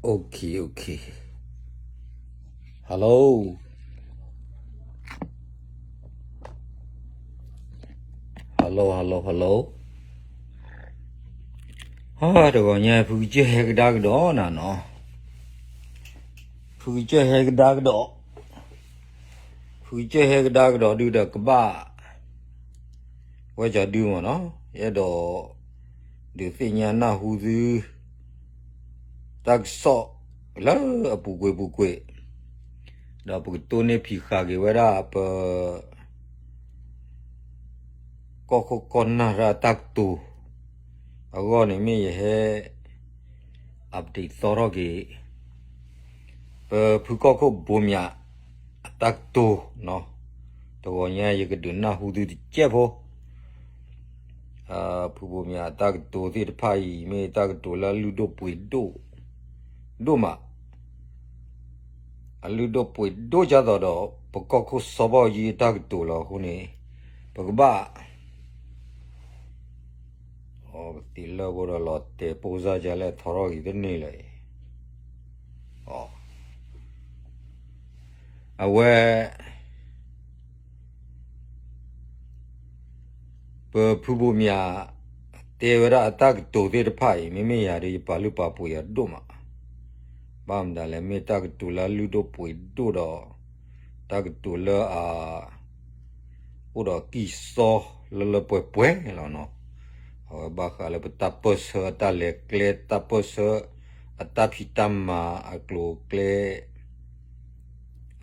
Okay, okay. Hello. Hello, hello, hello. ဟါ တဂီၤညါ ဖုကစၢၢ်ဟဲကဒါကဒီးနၤနီၤ. ဖုကစၢၢ်ဟဲကဒါကဒီး. ဖုကစၢၢ်ဟဲကဒါကဒီးဒုဒီးကဘၣ် ဝဲကၠီဒုမ့ၢ်နီၤ. ယအဲၣ်ဒိး ဒုးသ့ၣ်ညါနၢ်ဟူသု တၢ်ကစီၣ်လၢအပူၤကွံာ်ပူၤကွံာ်, ဒီးပကတိၢ်န့ၢ်ဖံးဃာ်က့ၤဝဲဒၣ်ပ ကီၢ်ခိၣ်ကီၢ်နၢ်တၢ်ကတိၤအဂီၢ်န့ၣ် မ့ၢ်ယဟဲ update သီထီၣ်က့ၤ ပဖုကီၢ်ခိၣ်ဘိးမၠးအတၢ်ကတိၤနီၤ. တဂီၤညါယကဒုးနၢ်ဟူသုတစဲးဖိ ဖုဘိးမၠးအတၢ်ကတိၤသ့ၣ်တဖၣ်အံၤ မ့ၢ်တၢ်ကတိၤလၢအလုၢ်ဒိၣ်ပှ့ၤဒိၣ် ဒိၣ်မး, အလုၢ်ဒိၣ်ပှ့ၤဒိၣ်ဒ်သိးဒီး ပကီၢ်ခိၣ်စီၤဘီယံအတၢ်ကတိၤလီၤ. အဃိန့ၣ် ပကဘၣ် အကသံၣ်လၢဖိဒီးလီၤတဲာ်ပိၢ်စၢ်ကလဲၣ် ထီထီၣ်က့ၤတန့ၢ်လၢၤအံၤ, အဝဲ ပဖုဘိးမၠး တဲဝဲဒၣ်အတၢ်ကတိၤသ့ၣ်တဖၣ်အံၤ မ့မ့ၢ်ယၤဒီး ယပာ်လုၢ်ပာ်ပှ့ၤအီၤဒိၣ်မး, ဘၣ်မတၤလဲၣ် မ့ၢ်တၢ်ကတိၤလၢအလုၢ်ဒိၣ်ပှ့ၤဒိၣ်ဒီး တၢ်ကတိၤလၢအ အိၣ်ဒီးကံၢ်စီလၢလၢပှဲၤပှဲၤလီၤနီၤ. အဝဲဘၣ်ဃးလၢပတၢ်ပၢၢ်ဆၢအတၢ်လဲၤကျဲ တၢ်ပၢၢ်ဆၢအတၢ်ဖံးတၢ်မၤအကျိၤအကျဲ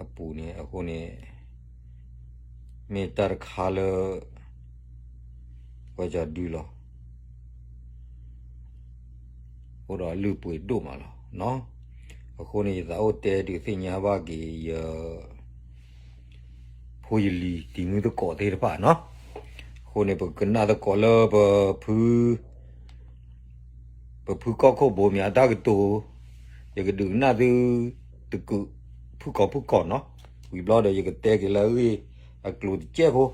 အပူၤန့ၣ် အဃိန့ၣ် မ့ၢ်တၢ်တခါလၢ ပှၤကၠီဒုလီၤ. အိၣ်ဒီးလုၢ်ပှ့ၤဒိၣ်မးလီၤ. အဃိန့ၣ် ယသးအိၣ်တဲဒုးသ့ၣ်ညါဘၣ်က့ၤယ ဖိယလံၤတံၤမုၢ်သကိးသ့ၣ်တဖၣ်နီၤ. အဃိန့ၣ် ပကနၣ်သကိးလၢပ ပဖုကီၢ်ခိၣ်ဘိးမၠးအတၢ်ကတိၤ, ယကဒုးကနၣ်သု တကုးဖုၣ်ကိာ်ဖုၣ်ကိာ်နီၤ. ဝံၤဘျီဒီး ယကတဲက့ၤလၢအဂ့ၢ်အကျိၤတစဲးဖိ.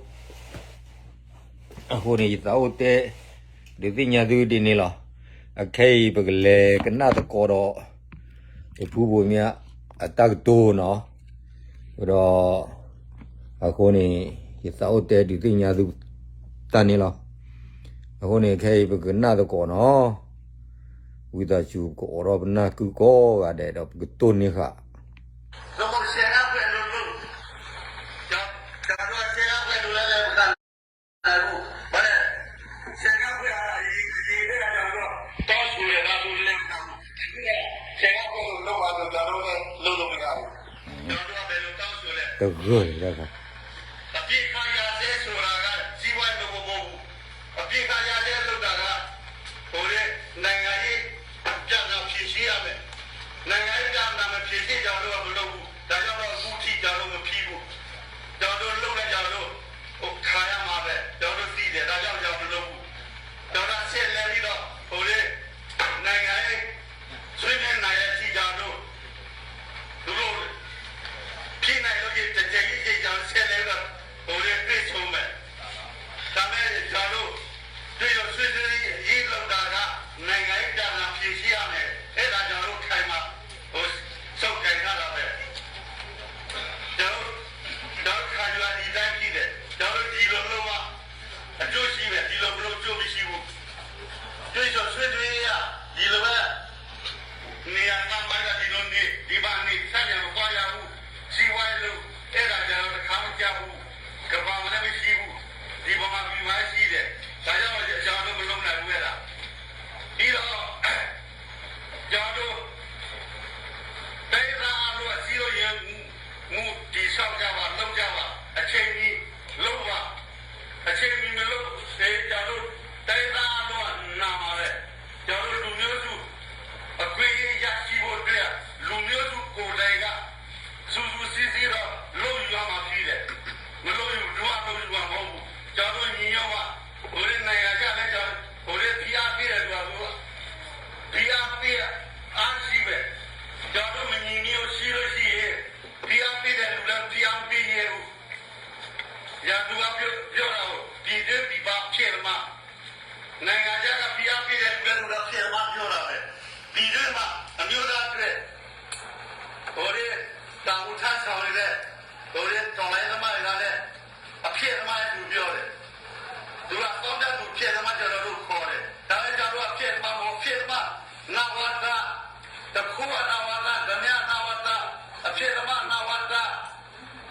အဃိန့ၣ် ယသးအိၣ်တဲ ဒုးသ့ၣ်ညါသုဒ်န့ၣ်လီၤ. အခဲအံၤ ပကလဲၤကနၣ်သကိးဒီး ပဖုဘိးမၠးအတၢ်ကတိၤနီၤ. ဒီး အဃိန့ၣ် ယသးအိၣ်တဲဒုးသ့ၣ်ညါသု တၢ်န့ၣ်လီၤ. အဃိန့ၣ် ခဲအံၤ ပကနၣ်သကိးနီၤ. ဝံသးစူၤ ပကအိးထီၣ်ပနၢ်ကုကိးဂၤဒဲးဒီး ပကတိၢ်န့ၢ်ဃာ်တဂၢၢ်န့ၣ်တၢ်ခါ အပစ်ခတ်ရပ်စဲဆိုတာက စီးပွားရေးလုပ်ဖို့မဟုတ်ဘူး. အပစ်ခတ်ရပ်စဲဆိုတာက ဟိုလေ နိုင်ငံရေးပြဿနာဖြေရှင်းရမယ်. နိုင်ငံရေးပြဿနာမဖြေရှင်းကျွန်တော်တို့ကမလုပ်ဘူး. ဒါကြောင့်တော့အခုထိကျွန်တော်တို့မပြီးဘူး. ကျွန်တော်တို့လုပ်လိုက်ကျွန်တော်တို့ဟိုခံရမှာပဲ. ကျွန်တော်တို့သိတယ်. ဒါကြောင့်ကျွန်တော်မလုပ်ဘူး. ကျွန်တော်ဆက်လက်ပြီးတော့ဟိုလေ နိုင်ငံရေးဆွေးနွေးနိုင်တဲ့အထိကျွန်တော်တို့ သူတို့ဖြစ်နိုင်လို့ရှိရင်တစ်ချိန်ကြီးကျွန်တော်ဆက်လက်ပြီးတော့ဟိုလေတွေ့ဆုံမယ်. ဒါပေမဲ့ကျွန်တော်တို့တွေ့ဆုံဆွေးနွေးရေးလုပ်တာကနိုင်ငံရေးပြဿနာဖြေရှင်းရမယ်. အဲ့ဒါကျွန်တော်တို့ခိုင်မာဟိုဆုတ်ကိုင်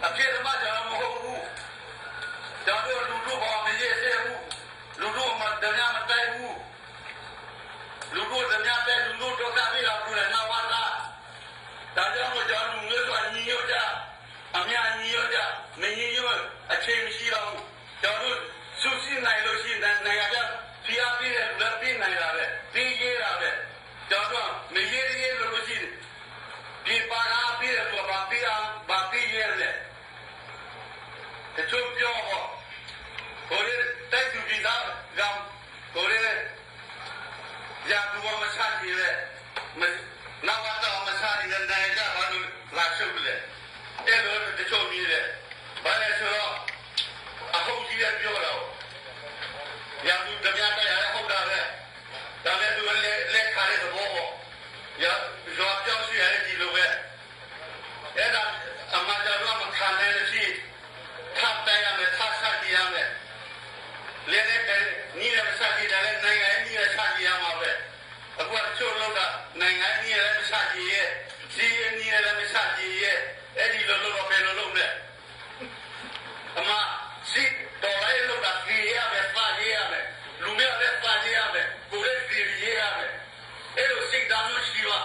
အဖံးတဘၣ်ကၠီၤလၢမဟိၣ်အူ, ကၠီၤဒိၣ်လူၤဒိၣ်ပှၤမ့ၢ်ယဲၢ်သ့ၣ်အူ, လူၤဒိၣ်မၤတမၠၣ်မတၢ်အူ, လူၤဒိၣ်တမၠၣ်တဲ လူၤဒိၣ်ဒိၣ်သၣ်သ့ၣ်လီၤဒိၣ်လဲၣ် နၢ်ဝၣ်တၢ်, တၢ်လၢမိၢ်ကၠီၤလူၤမ့ၢ်သွၣ်ညီညွတ်ကြ, အမ့ၢ်အညီညွတ်ကြ, မ့ၢ်ညီညွတ် အဆ့မ့ၢ်ဆံလီၤ, ကၠီၤဒိၣ် စူးစမ်းနိုင်လို့ရှိရင် နိုင်ငံခြား ဖိအားပေးတဲ့လူလည်း ပေးနိုင်တာပဲ, ပေးရဲတာပဲ, ကၠီၤဒိၣ် မ့ၢ်ရဲတရဲလို့ရှိရင် ပြည်ပက အားပေးတဲ့လူက ဘာပေးအား ဘာပေးရဲလဲၣ်. တချို့ပြောပေါ့, ကိုယ်တွေ တိုက်သူပြည်သားက ကိုယ်တွေ ရန်သူက မဆန့်ကျင်ပဲ, မ-, နဝတ မဆန့်ကျင်တဲ့ နိုင်ငံခြား ဘာလို့ လာရှုပ်လဲ? အဲ့လို တချို့မြင်တယ်. ဘာလဲဆိုတော့ အဟုတ်ကြီးလည်း ပြောတာပေါ့. ရန်သူ ဓမြတိုက်တာလည်း ဟုတ်တာပဲ. ဒါလည်း သူက လက်-, လက်ခံတဲ့သဘောပေါ့. ရ-, ရွာပြောင်းရွှေ့ရတယ် ဒီလိုပဲ. အဲ့ဒါ အမှန်တရားမခံနိုင်လို့ရှိရင် ထပ်တိုက်ရမယ်, ထပ်ဆန့်ကျင်ရမယ်. လက်နက်ကိုင်နည်းနဲ့ မဆန့်ကျင်နိုင်တဲ့ နိုင်ငံရေးနည်းနဲ့ ဆန့်ကျင်ရမှာပဲ. အခုက တချို့လုပ်တာ နိုင်ငံရေးနည်းနဲ့လည်း မဆန့်ကျင်ရဲ, စစ်ရေးနည်းနဲ့လည်း မဆန့်ကျင်ရဲ, အဲ့ဒီလိုလုပ်တော့ ဘယ်လိုလုပ်မလဲ? အမှန် စစ် တော်လှန်ရေးလုပ်တာ သေရမယ်, သတ်ရမယ်, လူမျိုးလည်း သတ်ရမယ်, ကိုယ်လည်း သေရမယ်. အဲ့လို စိတ်ဓာတ်မျိုးရှိပါ.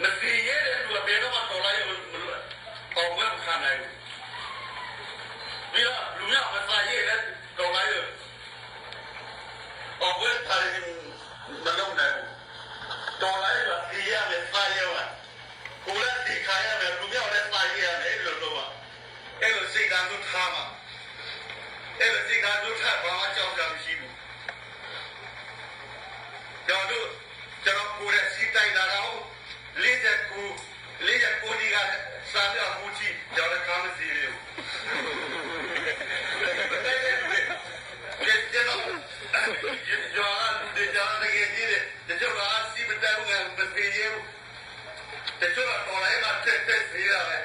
မသေရဲတဲ့လူက ဘယ်တော့မှ တော်လှန်ရေးကို မလုပ်၊ အောင်ပွဲမခံနိုင်ဘူး. ပြီးတော့ လူမျိုးမသတ်ရဲတဲ့ တော်လှန်ရေးကို အောင်ပွဲခံနိုင်၊ မလုပ်နိုင်ဘူး. တော်လှန်ရေးက သေရမယ်၊ သတ်ရမယ်၊ ကိုယ်လည်း သေခံရမယ်၊ လူမျိုးလည်း သတ်ရမယ်၊ အဲ့လိုလုပ်ပါ. အဲ့လို စိတ်ဓာတ်မျိုးထားပါ. အဲ့လို စိတ်ဓာတ်မျိုးထား ဘာမှ ကြောက်စရာမရှိဘူး. ကျွန်တော်တို့ ကျွန်တော်ကိုယ်တိုင် စစ်တိုက်လာတာကို လေးဆယ့်ကိုး လေးဆယ့်ကိုးနှစ်က စပြီး အခုထိ ကျွန်တော်လည်း ခါမသီးသေးဘူး. ကျွန်တော် ရွာကလူတွေ ကျွန်တော် တကယ်ကြီးတယ် တချို့က စစ်မတိုက်ဘူး မသီးသေးဘူး. တချို့က တော်လှန်ရေးမှာ ထည့်ထည့်သီးတာပဲ.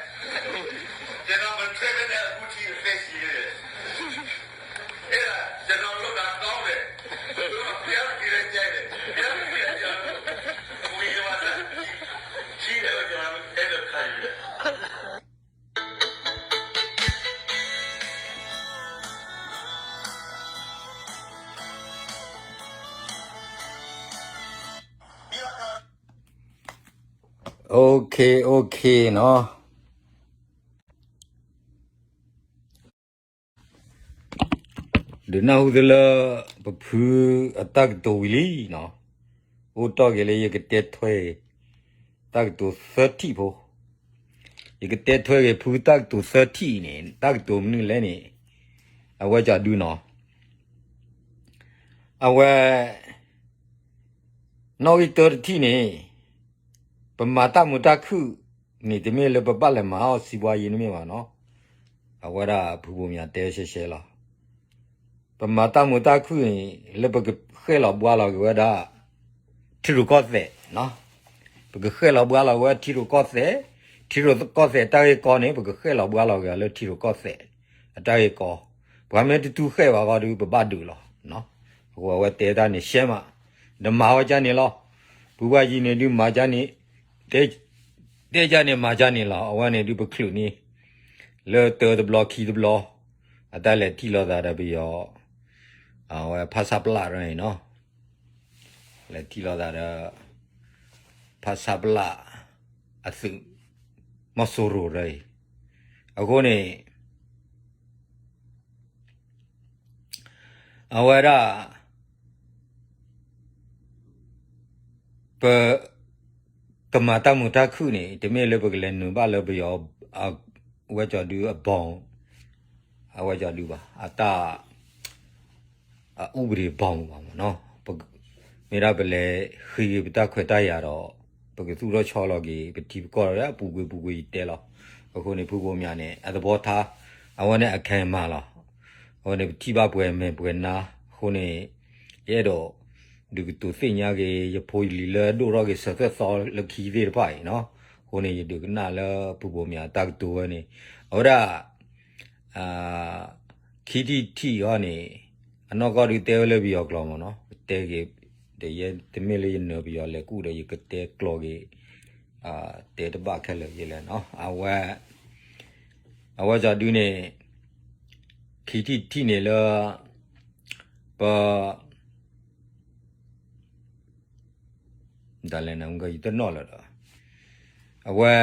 ကျွန်တော် မထည့်ဘဲနဲ့ အခုထိ အသက်ရှင်နေတယ်. အဲ့ဒါ ကျွန်တော်လုပ်တာ ကောင်းတယ်. ဘုရားကလည်း ကြိုက်တယ်. ဘုရားကလည်း ကြိုက်တယ်. ကိုယ်ရေးပါလား. ရှိတယ်လို့ ကျွန်တော် အဲ့လိုခံယူတယ်. Okay, okay နီၤ. ဒုးနၢ်ဟူသုလၢ ပဖုအတၢ်ကတိၤဝံၤလံနီၤ. အိၣ်တီၢ်က့ၤလၢယကတဲထွဲ တၢ်ကတိၤသၢထံၣ်ဖိ. ယကတဲထွဲက့ၤဖုတၢ်ကတိၤသၢထံၣ်အံၤန့ၣ် တၢ်ကတိၤမနုၤလဲၣ်န့ၣ် အဝဲကၠီဒုနီၤ. အဝဲ နီၣ်ဂံၢ်တၢတထံၣ်န့ၣ် ပမၤတၢ်မုာ်တၢ်ခုၣ်န့ၣ် တမ့ၢ်လၢပဘၣ်လဲၤမၤအီၣ်စီးပွားရေးန့ၣ်မ့ၢ်ဘၣ်နီၤ. အဝဲဒၣ်ဖုဘိးမၠးတဲရှဲရှဲလီၤ. ပမၤတၢ်မုာ်တၢ်ခုၣ်န့ၣ် လၢပကဃဲၣ်လီၤဘှါလီၤက့ၤဝဲဒၣ် ထံရူၢ်ကီၢ်သဲးနီၤ. ပကဃဲၣ်လီၤဘှါလီၤက့ၤဝဲထံရူၢ်ကီၢ်သဲး, ထံရူၢ်ကီၢ်သဲးတၢ်ဂ့ၢ်ကီန့ၣ် ပကဃဲၣ်လီၤဘှါလီၤက့ၤလၢထံရူၢ်ကီၢ်သဲးအတၢ်ဂ့ၢ်ကီ. ပှၤမ့ၢ်တတူၢ်ဃဲၣ်ဘၣ်ဃီဒီး ပဘၣ်ဒုးလီၤ. အဃိအဝဲတဲတၢ်န့ၣ်ရှဲမး, နမၤဝဲကၢ်န့ၣ်လီၤ. ဖုဘၣ်ယံၤန့ၣ်ဒုးမၤကၢ်န့ၣ်, တဲကၢ်န့ၣ်မၤကၢ်န့ၣ်လီၤ. အဝဲန့ၣ်ဒုးပချုးန့ၣ် လၢတၢတဘျီခံတဘျီ အတၢ်လဲၤထံၣ်လိာ်သးဒီးပယီၤ အဝဲဖဆပလ ရၢအံၤနီၤ. လဲၤထံၣ်လိာ်သးဒီး ဖဆပလ အသုး မီၤစိရိၤရၢအံၤ. အဃိန့ၣ် အဝဲဒၣ် ပကမၤတၢ်မုာ်တၢ်ခုၣ်န့ၣ် တမ့ၢ်လၢပကလဲၤနုာ်ဘၣ်လၢပယီၤ အဝဲကၠီဒုအဘီ အဝဲကၠီဒုဘၣ် အတၢ် အဥပဒေဘောင်ဘၣ်မ့ၢ်နီၤ. မ့ၢ်ဒၣ်ပလဲၤဃ့က့ၤပတၢ်ခွဲးတၢ်ယာ်ဒီး ပကသူၣ်ထီၣ်ဆီလီၤက့ၤ ပထံပကီၢ်ဒီး ပူၤကွံာ်ပူၤကွံာ်ယတဲလီၤ. အဃိန့ၣ် ဖုဘိးမၠးန့ၣ် အသဘောထား အဝဲန့ၣ်အခဲမးလီၤ. အဝဲန့ၣ် ပထံၣ်ဘၣ်ပှဲၤမဲာ်ပှဲၤနါ အဃိန့ၣ် ယအဲၣ်ဒိး ဒုးကတိၤသ့ၣ်ညါက့ၤ ယဖိယလံၤလၢအဒိၣ်ထီၣ်က့ၤ ဆၢသၢသီလၢခံသ့ၣ်တဖၣ်အံၤနီၤ. အဃိန့ၣ် ယဒုးကနၣ်လၢဖုဘိးမၠးတၢ်ကတိၤဝဲန့ၣ် အဝဲဒၣ် ခံထံၣ်တထံၣ်အံၤန့ၣ် အနီၢ်ကီၢ်ဒုးတဲဝဲလၢပယီၤကျိာ်မ့ၢ်နီၤ, ပတဲက့ၤ တမ့ၢ်လၢယနၢၤပယီၤလဲၤကူၣ်ဒီး ယကတဲကျိာ်က့ၤ တဲတဘၣ်ခဲလၢာ်ယဲလဲၣ်နီၤ, အဝဲ အဝဲစီၤဒုန့ၣ် ခံထံၣ်တထံၣ်န့ၣ်လၢ ပ ဒ်လဲၣ်နယတနီၣ်လၢၤဒီး အဝဲ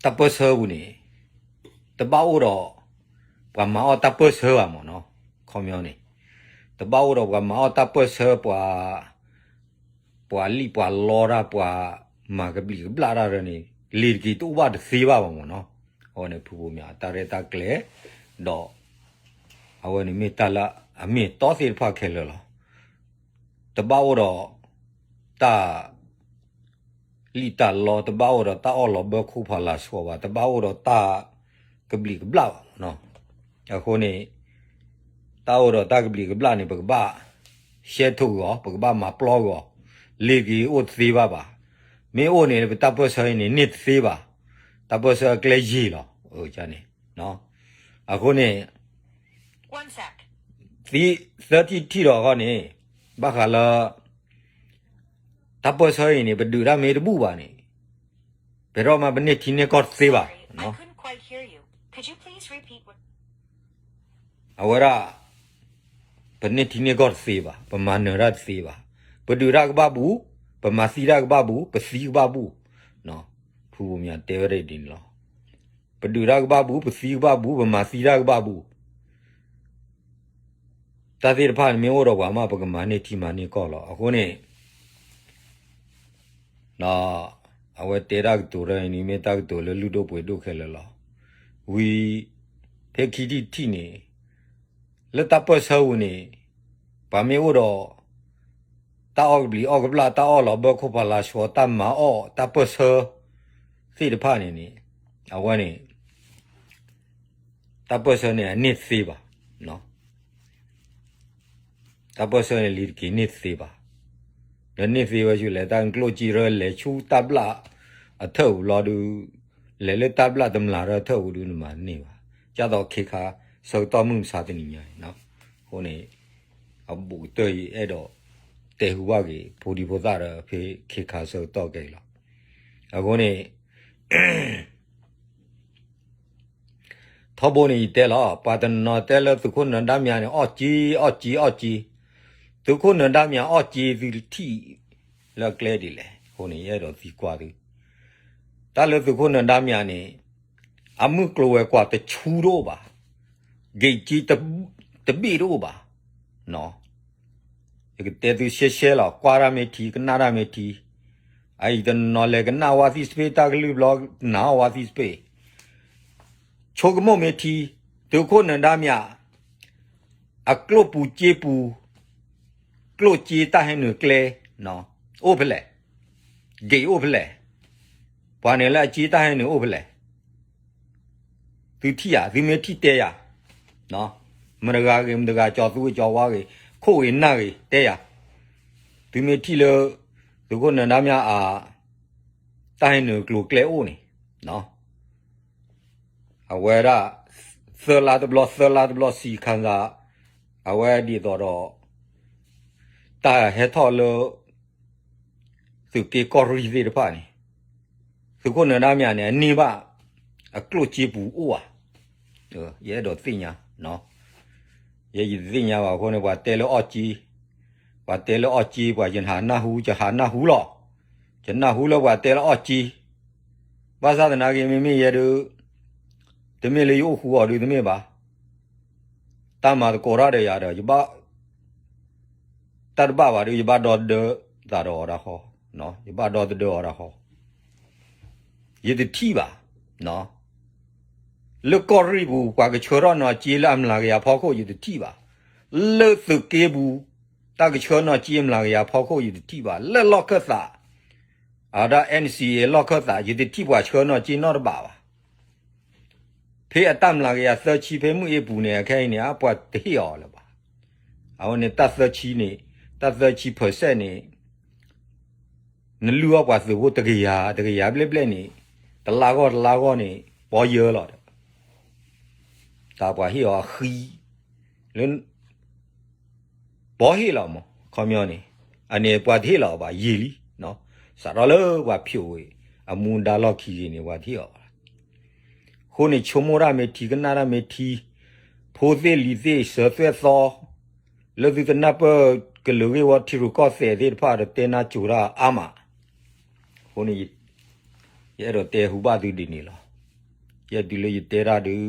တၢ်ပၢၢ်ဆၢပူၤန့ၣ် တဘၣ်အိၣ်ဒီး ပှၤမၤအီၣ်တၢ်ပၢၢ်ဆၢဘၣ်မ့ၢ်နီၤ, ခီပညီန့ၣ် တဘၣ်အိၣ်ဒီးပှၤမၤအီၣ်တၢ်ပၢၢ်ဆၢ ပှၤ ပှၤလံၣ်ပှၤလီတၢ် ပှၤမၤကဘျံးကဘျၣ်တၢ်ဒ်န့ၣ် လ့ၤတက့ၤတအိၣ်ဘၣ်တသ့ဘၣ်ဘၣ်မ့ၢ်နီၤ, အဝဲန့ၣ်ဖုဘိမၠး တၢ်ရဲၣ်တၢ်ကျဲၤ ဒီး အဝဲန့ၣ်မ့ၢ်တၢ်လၢအမ့ၢ်အတီသ့ၣ်တဖၣ်ခဲလၢာ်လီၤ. တဘၣ်အိၣ်ဒီး တၢ် လံၣ်တၢ်လီ တဘၣ်အိၣ်ဒီးတၢ်အီၣ်လီၤဘၢခိၣ်ဖးလၤဆှီဘၣ်, တဘၣ်အိၣ်ဒီးတၢ်ကဘျံးကဘျၣ်ဘၣ်မ့ၢ်နီၤ, အဃိန့ၣ် တၢ်အိၣ်ဒီးတၢ်ကဘျံးကဘျၣ်န့ၣ် ပကဘၣ် ရှဲထိၣ်ဂီၤ ပကဘၣ်မၤပျီဂီၤ, လ့ၤက့ၤအိၣ်တသ့ဘၣ်ဘၣ်, မ့ၢ်အိၣ်န့ၣ် ပတၢ်ပၢၢ်ဆၢအံၤန့ၣ် န့ၢ်တသ့ဘၣ်, တၢ်ပၢၢ်ဆၢအကျဲယံာ်လီၤ, န့ၣ် အဃိန့ၣ် သၢထံၣ်တထံၣ်ဒီးအဂီၢ်န့ၣ် ဘၣ်ဃးလၢ တၢ်ပၢၢ်ဆၢအံၤန့ၣ် ပဒုးတၢ်မ့ၢ်တဘူၣ်ဘၣ်န့ၣ် ပအဲၣ်ဒိးမးပန့ၢ်ထံန့ၢ်ကီၢ်တသ့ဘၣ်. အဝဲဒၣ် ပန့ၢ်ထံန့ၢ်ကီၢ်တသ့ဘၣ်, ပမၤနၢၤတၢ်တသ့ဘၣ်, ပဒုးတၢ်ကဘၣ်ဘူး, ပမၤသံတၢ်ကဘၣ်ဘူး, ပသံကဘၣ်ဘူး, ဖုဘိမၠးတဲဝဲဒၣ်ဒ်န့ၣ်လီၤ. ပဒုးတၢ်ကဘၣ်ဘူး, ပသံကဘၣ်ဘူး, ပမၤသံတၢ်ကဘၣ်ဘူး တၢ်သ့ၣ်တဖၣ်န့ၣ်မ့ၢ်အိၣ်ဒီးပှၤမး ပကမၤန့ၢ်ထံမၤန့ၢ်ကီၢ်လီၤ. အဃိန့ၣ် အဝဲတဲတၢ်ကတိၤတၢ်အံၤန့ၣ် မ့ၢ်တၢ်ကတိၤလၢလုၢ်ဒိၣ်ပှ့ၤဒိၣ်ခဲလၢာ်လီၤ. ဝံၤ ဖဲခံထံၣ်တထံၣ်န့ၣ် လၢတၢ်ပၢၢ်ဆၢပူၤန့ၣ် ပှၤမ့ၢ်အိၣ်ဒီး တၢ်အီၣ်ကဘျံးအီၣ်ကဘျၣ် တၢ်အီၣ်လီၤဘၢခိၣ်ဖးလၤဆှီ တၢ်မၤအီၣ်တၢ်ပၢၢ်ဆၢသ့ၣ်တဖၣ်န့ၣ်န့ၣ် အဝဲန့ၣ် တၢ်ပၢၢ်ဆၢန့ၣ် အန့ၢ်သ့ဘၣ်. တၢ်ပၢၢ်ဆၢန့ၣ် လံၤတက့ၤန့ၢ်သ့ဘၣ်. ဒီးန့ၢ်သ့ဝဲဆူလဲၣ် တၢ်ကျိၣ်စ့ရၢ လဲၤဆူတၢ်ဘျၣ်အထၢၣ်ပူၤလီၤဒုး လဲၤလၢတၢ်ဘျၣ်တမျးရၢအထၢၣ်ပူၤဒုး နမၤန့ၢ်ဘၣ်. ကၢ်သိးခ့ခါဆၢကတီၢ်မုၢ်မဆါတနံၤညါအံၤ အဃိန့ၣ် အဘူးကတၢၢ်အံၤ အဲၣ်ဒိးတဲဟူဘၣ်က့ၤ ဖိဒံဖိသၣ်ဒီး ဖဲခ့ခါဆၢကတီၢ်ခဲအံၤလီၤ. အဃိန့ၣ် ထီဘိန့ၣ်ယတဲလီၤ ပှၤတနီၤတဲလၢသုးခိၣ်နၢၤဒါမၠးန့ၣ် အီၣ်ကၠ့ အီၣ်ကၠ့ အီၣ်ကၠ့, သုးခိၣ်နၢၤဒါမၠးအီၣ်ကၠ့ သုတထံၣ်လၢကျဲဒ်လဲၣ်. အဃိန့ၣ် ယအဲၣ်ဒိးသံကွၢ်သု တၢ်လၢသုးခိၣ်နၢၤဒါမၠးန့ၣ် အမုၢ်ကျိၤဝဲၤကွာ်တဆူတအိၣ်ဘၣ်, ဂ့ၢ်ကၠ့တဘ့ၣ်တအိၣ်ဘၣ်. ယကတဲသုရှဲရှဲလီၤ ကွၢ်တၢ်မ့ၢ်ထံ ကနၣ်တၢ်မ့ၢ်ထံ, အအံၤတနီၤလဲၤကနၣ်ဝါသံစပ့ၣ် တၢ်ကလုၢ်ဘျီ နာ်အီၤဝါသံစပ့ၣ် ဆိကမိၣ်မ့ၢ်ထံ, သုးခိၣ်နၢၤဒါမၠး အကျိၣ်ပူၤစ့ပူၤ, ကျိၣ်စ့တၢ်ဟဲနုာ်ကျဲ အိၣ်ဖဲလဲၣ်, ဂ့ၢ်အိၣ်ဖဲလဲၣ်, ပှၤန့ၣ်လၢအစ့တၢ်ဟဲနုာ်အိၣ်ဖဲလဲၣ်. သုထံၣ်ဧါ, သုမ့ၢ်ထံၣ်တဲယၤ, မတဂၤဂ့ၤ မတဂၤ ကၠီၤသူဂ့ၤ ကၠီၤဝါဂ့ၤ ခိၣ်ဂ့ၤနၢ်ဂ့ၤ တဲယၤ, သုမ့ၢ်ထံၣ်လၢ သုးခိၣ်နၢၤဒါမၠးအ တၢ်ဟဲနုာ်ကျိၤကျဲအိၣ်န့ၣ် အဝဲဒၣ် သၢလါတဘျီ သၢလါတဘျီ စံခါသး အဝဲဒ်သိးဒီး တၢ်ဟဲထီၣ်လၢ သုးက့ကီၢ်ရ့ၣ်သ့ၣ်တဖၣ်န့ၣ် သုးခိၣ်နၢၤဒါမၠးန့ၣ် အန့ၢ်ဘၣ် အကျိၣ်စ့ပူၤအိၣ်ဧါ, ယအဲၣ်ဒိးသ့ၣ်ညါ ယဲယတသ့ၣ်ညါဘၣ်အဃိန့ၣ် ပှၤတဲလၢအီၣ်ကၠ့, ပှၤတဲလၢအီၣ်ကၠ့ ပှၤယဟးနၢ်ဟူ ယဟးနၢ်ဟူလီၤ, ယနၢ်ဟူလၢပှၤတဲလၢအီၣ်ကၠ့, ဘၣ်ဆၣ်သနာ်က့ မ့မ့ၢ်ယဲဒုး တမ့ၢ်လၢယအိၣ်ဃူအီၤဒုးတမ့ၢ်ဘၣ်, တၢ်မၤသကိးတၢ်ဒီးယၤဒီး ယဘၣ် တၢ်တဘၣ်ဘၣ်ဒီး ယဘၣ်ဒီသဒၢသးဒီးအီၤတၢ်ဃီ, ယဘၣ်ဒီသဒၢအီၤတၢ်ဃီ, ယတထံၣ်ဘၣ်, လၢကီၢ်ရ့ၣ်ပူၤ ပှၤကဆှၢထီၣ်နီၢ်ကၠ့လၢအမျးကယၤဖီခိၣ် ယတထံၣ်ဘၣ်, လၢသုးက့ပူၤ တၢ်ကဆှၢနီၢ်ကၠ့အမျးကယၤဖီခိၣ် ယတထံၣ်ဘၣ်, လၢလီၢ်ခၢၣ်သး အဝဲဒၣ် NCA လီၢ်ခၢၣ်သး ယတထံၣ်ပှၤဆှၢနီၢ်ကၠ့နီတဘ့ၣ်ဘၣ်. ဖဲအတၢ်မျးကယၤသၢဆံ ဖဲမုၢ်အ့ပူၤန့ၣ် အခဲအံၤန့ၣ် အပှၤတဟ့ၣ်အီၤလၢၤဘၣ်. အဝဲန့ၣ်တၢ်သၢဆံန့ၣ် တၢ်သၢဆံ percent န့ၣ် နလုၢ်အီၣ်ပှၤသုးဖိတကယၤ တကယၤဘျဲၣ်ဘျဲၣ်န့ၣ် တလါဂီၢ်တလါဂီၢ်န့ၣ် ပီယၢလီၤဒီး တၢ်ပှၤဟ့ၣ်အီၤအဃံ လၢ ပီဟ့ၣ်လီၤမး ခီပညီန့ၣ် အန့ၣ်ပှၤတဟ့ၣ်လီၤအီၤဘၣ်ယံာ်လံ, စးထီၣ်လၢပှၤဖျိးဝဲ အမူဒါလီၢ်ခံဂ့ၤန့ၣ် ပှၤတဟ့ၣ်အီၤဘၣ်. အဃိန့ၣ် ဆိကမိၣ်တၢ်မ့ၢ်ထံ ကနၣ်တၢ်မ့ၢ်ထံ, ဖိသ့ၣ်လံၤသ့ၣ် စၢၤသွဲၣ်သီ လၢသုတနၢ်ပၢၢ်ကလုာ်ဂ့ၢ်ဝီထံရူၢ်ကီၢ်သဲးသ့ၣ်တဖၣ်ဒီး တဲနၢ်ကၠိၤတၢ်အါမး. အဃိန့ၣ် ယအဲၣ်ဒိးတဲဟူဘၣ်သုဒ်န့ၣ်လီၤ. ယဲဒုးလၢယတဲတၢ်ဒုး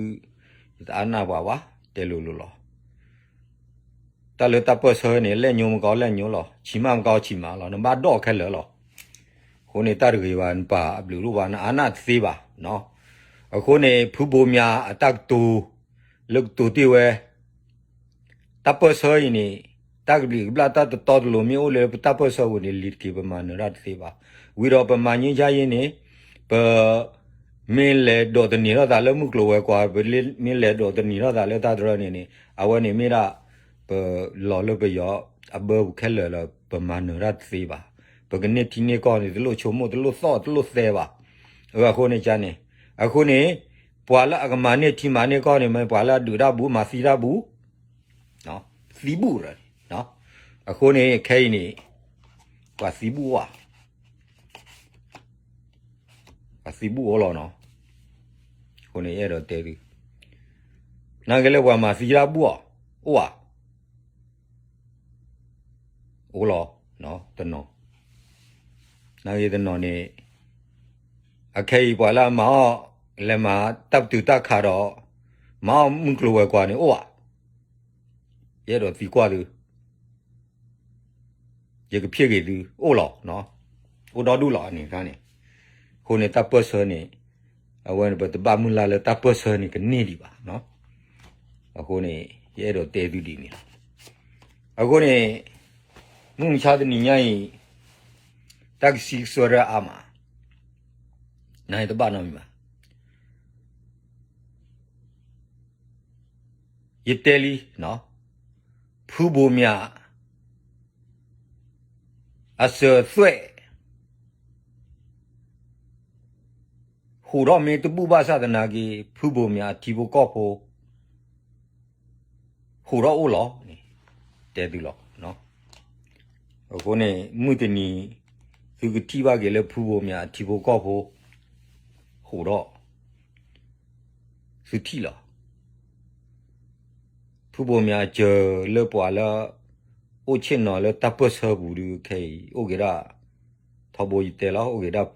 ယတအါနၢ်ပှၤဘၣ်, တဲလိၤလိၤလီၤ. တၢ်လၢတၢ်ပၢၢ်ဆၢန့ၣ် လဲၣ်ညိမကီလဲၣ်ညိလီၤ, ဆံးမးမကီဆံးမးလီၤ, နဘၣ်ဒိၣ်ခဲလၢာ်လီၤ. အဃိန့ၣ် တၢ်တဂ့ၤဘၣ် နပာ်အဘျုးဒိၣ်ဘၣ် နအါနၢ်တသ့ဘၣ်. အဃိန့ၣ် ဖုဘိမၠးအတၢ်ကတိၤ လၢကတိၤတ့ၢ်ဝဲ တၢ်ပၢၢ်ဆၢအံၤန့ၣ် တၢ်ကဘျံးကဘျၣ်တၢ်တတီတလိၤမ့ၢ်အိၣ်လၢပတၢ်ပၢၢ်ဆၢပူၤန့ၣ် လံၤတက့ၤ ပမၤနၢၤတၢ်တသ့ဘၣ်. ဝံၤဒီးပမၤငြိမ်းချမ်းရေးန့ၣ် ပ မ့ၢ်လဲၤဒိးသန့ၤထီၣ်သးလၢမုၢ်ကျိၤဝဲၤကွာ်, ပမ့ၢ်လဲၤဒိးသန့ၤထီၣ်သးလၢတၢ်တရၢန့ၣ်န့ၣ် အဝဲန့ၣ်မ့ၢ်ဒၣ် ပလီၤလၢပယီၤအဘၢပူၤခဲလၢာ်လီၤ. ပမၤနၢၤတၢ်တသ့ဘၣ်. ပကန့ၢ်ထံန့ၢ်ကီၢ်န့ၣ် တလိၣ်ဆိကမိၣ် တလိၣ်သီၣ် တလိၣ်သဲဘၣ်. အဃိန့ၣ်န့ၣ်, အဃိန့ၣ် ပှၤလၢအကမၤန့ၢ်ထံမၤန့ၢ်ကီၢ်န့ၣ် မ့ၢ်ပှၤလၢအဒုးတၢ်ဘူး မၤသံတၢ်ဘူး, သံဘူးရၢ်န့ၣ်. အဃိန့ၣ် ခဲအံၤန့ၣ် ပှၤသံဘူးဧါ, ပှၤသံဘူးအိၣ်လီၤနီၤ. အဃိန့ၣ် ယအဲၣ်ဒိးတဲသု, နာ်က့လၢပှၤမၤသံတၢ်ဘူးအီၤ အိၣ်ဧါ, အိၣ်လီၤ, တနီၤ, နာ်က့တနီၤန့ၣ် အခဲအံၤပှၤလၢအမၤအီၣ် လဲၤမၤတၢ်ပတုာ်တၢ်ခးဒီး မၤအီၣ်မုၢ်ကျိၤဝဲၤကွာ်န့ၣ်အိၣ်ဧါ, ယအဲၣ်ဒိးသံကွၢ်သု ယကဖျ့က့ၤသု အိၣ်လီၤ, အိၣ်ဒီဒူၣ်လီၤန့ၣ်န့ၣ်. အဃိန့ၣ် တၢ်ပၢၢ်ဆၢန့ၣ် အဝဲန့ၣ် ပတဘၣ်မုၢ်လၢ်လၢတၢ်ပၢၢ်ဆၢန့ၣ်ကန့ၢ်ဒံးဘၣ်. အဃိန့ၣ် ယအဲၣ်ဒိးတဲသုဒ်န့ၣ်လီၤ. အဃိန့ၣ် မုၢ်မဆါတနံၤညါအံၤ တၢ်ကစံးကစွဲရၢအါမး, နတဘၣ်နီတမံၤဘၣ်. ယတဲလံ, ဖုဘိမၠး အစၢၤသွဲၣ် ဟူးထီၣ်မ့ၢ်တဘူၣ်ဘၣ်ဆၣ်သနာ်က့ ဖုဘိမၠးအထံဖိကီၢ်ဖိ ဟူးထီၣ်အိၣ်လီၤန့ၣ် တဲသုလီၤ. အဃိန့ၣ် မုၢ်တနံၤ သုကထံၣ်ဘၣ်က့ၤလၢဖုဘိမၠးအထံဖိကီၢ်ဖိ ဟူးထီၣ် သုထံၣ်လီၤ. ဖုဘိမၠးအစၢၤလၢပှၤလၢ အိၣ်ဆ့ၣ်နီၤလၢတၢ်ပၢၢ်ဆၢပူၤဒုးခဲအံၤ အိၣ်က့ၤဒၣ် ထီဘိယတဲလီၤ အိၣ်က့ၤဒၣ်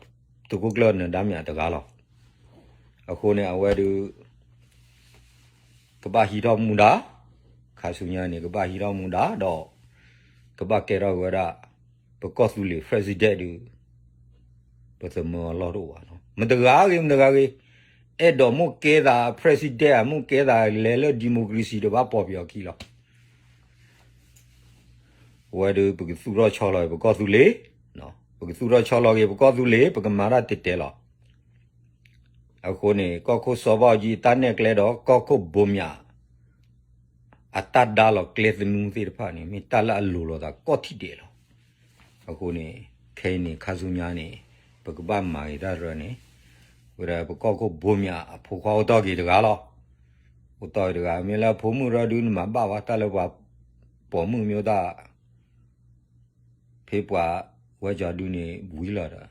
သုးခိၣ်ကျၢၢ်နၢၤဒါမၠးတဂၤလီၤ. အဃိန့ၣ် အဝဲဒုး ကဘၣ်ဟံးထီၣ်မူဒါ, ခါဆူညါန့ၣ် ကဘၣ်ဟံးထီၣ်မူဒါဒီး ကဘၣ်ကဲထီၣ်ဝဲဒၣ် ပကီၢ်သူလ့ၤ president ဒုး ပသမၢအလီၢ်တအိၣ်ဘၣ်နီၤ. မတဂၤဂ့ၤ မတဂၤဂ့ၤ အဲၣ်ဒိးမိၣ်ကဲသး president မိၣ်ကဲသးလဲၤလၢ democracy တဘၣ်ပိာ်ပယီၤခံလီၤ. အဝဲဒုး ပကသူၣ်ထီၣ်ဆီလီၤက့ၤ ပကီၢ်သူလ့ၤ, ပကသူၣ်ထီၣ်ဆီလီၤက့ၤ ပကီၢ်သူလ့ၤ ပကမၤတၢ်တဲာ်တဲာ်လီၤ. အဃိန့ၣ် ကီၢ်ခိၣ်စီၤဘၣ်အူကၠံအတၢ်နဲၣ်ကျဲဒီး ကီၢ်ခိၣ်ဘိမၠး အတၢ်ဒါလီၤကျဲသနူသ့ၣ်တဖၣ်န့ၣ် မ့ၢ်တၢ်လၢအလိၤလိာ်သးကိးထံၣ်ဒဲးလီၤ. အဃိန့ၣ် ခဲအံၤန့ၣ် ခါဆူညါန့ၣ် ပကဘၣ်မၤဂ့ၤတၢ်တရၢန့ၣ် ဝဲဒၣ်ပကီၢ်ခိၣ်ဘိမၠးအဖိခွါအိၣ်တီၢ်က့ၤတဂၤလီၤ. အိၣ်တီၢ်က့ၤတဂၤ မ့ၢ်လၢအဖိမုၣ်ရၢဒုးနမၤဘၣ်ဝဲ တၢ်လၢပှၤပိာ်မုၣ်မ့ၢ်အိၣ်တၢ် ဖဲပှၤဝဲကၠီဒုန့ၣ်ဝံၤလီၤဒီး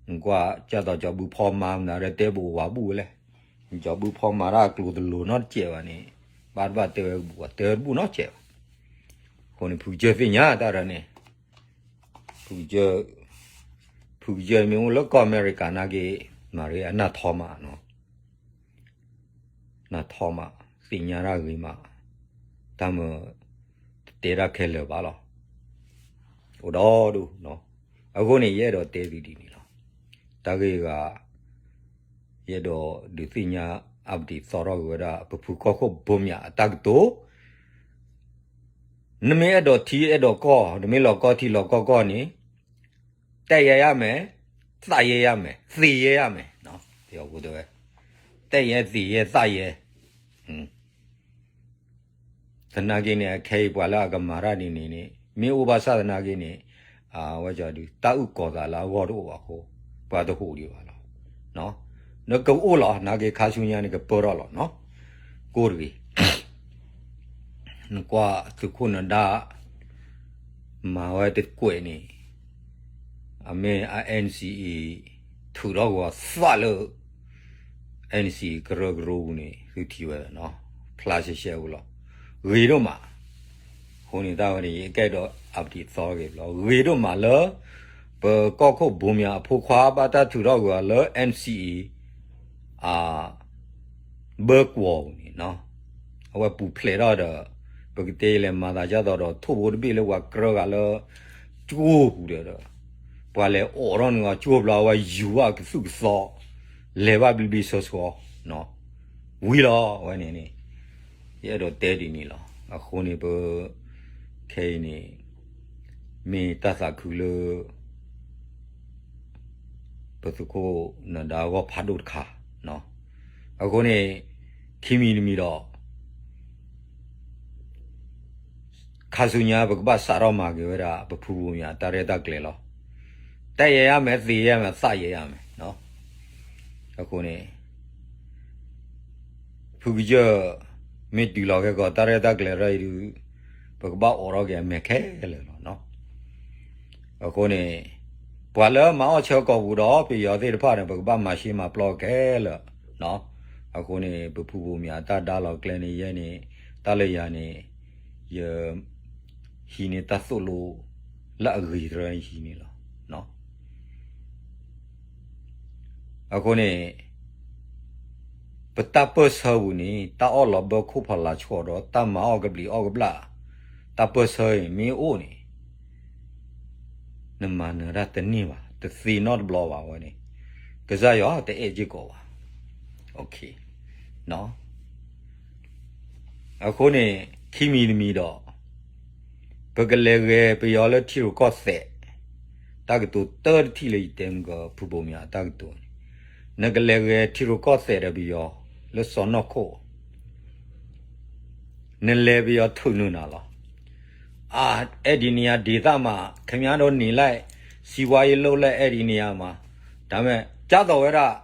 နကွၢ် ကၢ်သိးကၠီဘုဖီမၤမနုၤဒီး တဲဘိးဝၤဘူၣ်ဝဲလဲၣ်. ကၠီဘုဖီမၤတၢ်အကျိၤတလိၤနီတစဲးဘၣ်န့ၣ် ဘၣ်တဘၣ်တဲဝဲကဘူၣ် တဲဝဲတဘူၣ်နီတစဲးဘၣ်. အဃိန့ၣ် ဖုကစၢၢ်သ့ၣ်ညါတၢ်ဒီးန့ၣ် ဖုကစၢၢ် ဖုကစၢၢ်မ့ၢ်အိၣ်လၢကီၢ်အမဲရကၤနာ်က့ မၤရ့အနၢ်ထီမးနီၤ နၢ်ထီမး သ့ၣ်ညါတၢ်ဂ့ၤမး တၢ်မၢ တတဲတၢ်ခဲလၢာ်ဘၣ်လီၤ. အိၣ်ဒီဒူၣ်နီၤ အဃိန့ၣ် ယအဲၣ်ဒိးတဲသုဒ်န့ၣ်လီၤ. တၢ်ဂ့ၢ်ဂၤ ယအဲၣ်ဒိးဒုးသ့ၣ်ညါ update သီထီၣ်က့ၤဝဲဒၣ် ပဖုကီၢ်ခိၣ်ဘိမၠးအတၢ်ကတိၤ နမ့ၢ်အဲၣ်ဒိးထံအဲၣ်ဒိးကီၢ် နမ့ၢ်လီၤကီထံလီၤကီၢ်ကီၢ်န့ၣ် တက်ရဲရမယ်, သတ်ရဲရမယ်, သေရဲရမယ်, တဲဝဲ, တက်ရဲ, သေရဲ, သတ်ရဲ. သနာ်က့န့ၣ် အခဲအံၤပှၤလၢအကမၤတၢ်ဒ်န့ၣ်န့ၣ် မ့ၢ်အိၣ်ဘၣ်ဆၣ်သနာ်က့န့ၣ် အဝဲဒုး တၢ်အုၣ်ကီၤသးလၢအဂီၢ်တအိၣ်ဘၣ်အဃိ ပှၤတဟူးဒံးဘၣ်လီၤ. နကအိၣ်လီၤ နာ်က့ခါဆူညါန့ၣ် ကပၢထီၣ်လီၤနီၤ ကိၢ်တဂ့ၤ. နကွၢ်သုးခိၣ်နၢၤဒါ မ မၤဝဲတကွဲးန့ၣ် အမ့ၢ်အ NCA ထုးထီၣ်ကဝီၤသးလၢ NCA ကရၢကရိပူၤန့ၣ် သုထံၣ်ဝဲနီၤ, ဖျါရှဲရှဲဝဲလီၤ. ဂ့ၤဒိၣ်မး, အဃိန့ၣ်တၢ်ဝဲန့ၣ် ယကဲဒီး update သီဂ့ၤလီၤ. ဂ့ၤဒိၣ်မးလၢ ပကီၢ်ခိၣ်ဘိမၠးအဖိခွါဘၣ်တၢ်ထုးထီၣ်ကဝီၤလၢ NCA အ ဘၢကွီၤပူၤန့ၣ်နီၤ, အဝဲပူၤဖျဲးထီၣ်ဒီး ပကတဲလဲၤမၤသးဒ်သိးဒီး ထိၣ်ဖိတဘ့ၣ်လၢပှၤကြၢးဂၤလၢ ကၠိပူၤဒီး ပှၤလဲၤအိးထီၣ်န့ၣ် ကၠိဘျီအဝဲယူၤဘၣ်ကသူၣ်ကသီ လဲၤဘၣ်ဘျ့ဘျ့ဆှီဆှီ ဝံၤလီၤဝဲန့ၣ်န့ၣ် ယအဲၣ်ဒိးတဲဒ်န့ၣ်လီၤ. အဃိန့ၣ်ပ ခဲအံၤန့ၣ် မ့ၢ်တၢ်သးခုလၢ ပသုးခိၣ်နၢၤဒါအဂီၢ်ဖးဒိၣ်တခါ, အဃိန့ၣ် ခံမံၤတမံၤဒီး ခါဆူညါပကဘၣ်စးထီၣ်မၤက့ၤဝဲဒၣ် ပဖုဘိမၠးတၢ်ရဲၣ်တၢ်ကျဲၤလီၤ. တၢ်ယဲၢ်ယဲၢ်မဲာ် သ့ယဲၢ်မဲာ် သးယဲၢ်ယဲၢ်မဲာ်, အဃိန့ၣ် ဖုကစၢၢ် မ့ၢ်တုၤလီၤခဲကီး တၢ်ရဲၣ်တၢ်ကျဲၤရၢအံၤဒုး ပကဘၣ်အိးထီၣ်က့ၤအမဲာ်ခဲလၢာ်လီၤ. အဃိန့ၣ် ပှၤလၢမၤအီၣ်ဆၢကီးပူၤဒီး ပယီၤသ့ၣ်တဖၣ်န့ၣ် ပကဘၣ်မၤရှဲမၤပျီခဲလၢာ်. အဃိန့ၣ် ပဖုဘိမၠးတၢ်ဒါလီၤကျဲန့ၣ် ယဲန့ၣ် တၢ်လၢယၤန့ၣ် ယ ဟံးန့ၢ်တၢ်သိၣ်လိ လၢအဂ့ၤတရၢဟံးန့ၣ်လီၤ. အဃိန့ၣ် ပတၢ်ပၢၢ်ဆၢပူၤန့ၣ် တၢ်အီၣ်လီၤဘၢခိၣ်ဖီလာ်ဆှီးဒီး တၢ်မၤအီၣ်ကဘျံးအီၣ်ကဘျၣ် တၢ်ပၢၢ်ဆၢအံၤမ့ၢ်အိၣ်န့ၣ် နမၤနၢၤတၢ်တန့ၢ်ဘၣ်, တသ့နီတဘျီဘၣ်ဝဲန့ၣ် ကစၢ်ယွၤတအဲၣ်စ့ၢ်ကီးဘၣ်. အဃိန့ၣ် ခံမံၤတမံၤဒီး ပကလဲၤဂဲၤပယီၤလၢထံရူၢ်ကီၢ်သဲး, တၢ်ကတိၤတၢတထံၣ်လၢယတဲမုၢ်ကီၢ်ဖုဘိမၠးတၢ်ကတိၤန့ၣ်, နကလဲၤဂဲၤထံရူၢ်ကီၢ်သဲးဒီးပယီၤ လၢစီၢ်နီၤခိၣ် နလဲၤပယီၤထုးနုာ်နၤလီၤ. အ အဲၣ်ဒိးန့ၢ်ယၤဒ်သိးမး, ခင်ဗျားတို့နေလိုက်, စီးပွားရေးလုပ်လိုက်, အဲၣ်ဒိးန့ၢ်ယၤမး, ဒါပေမဲ့ ကၢ်သိးဝဲဒၣ်,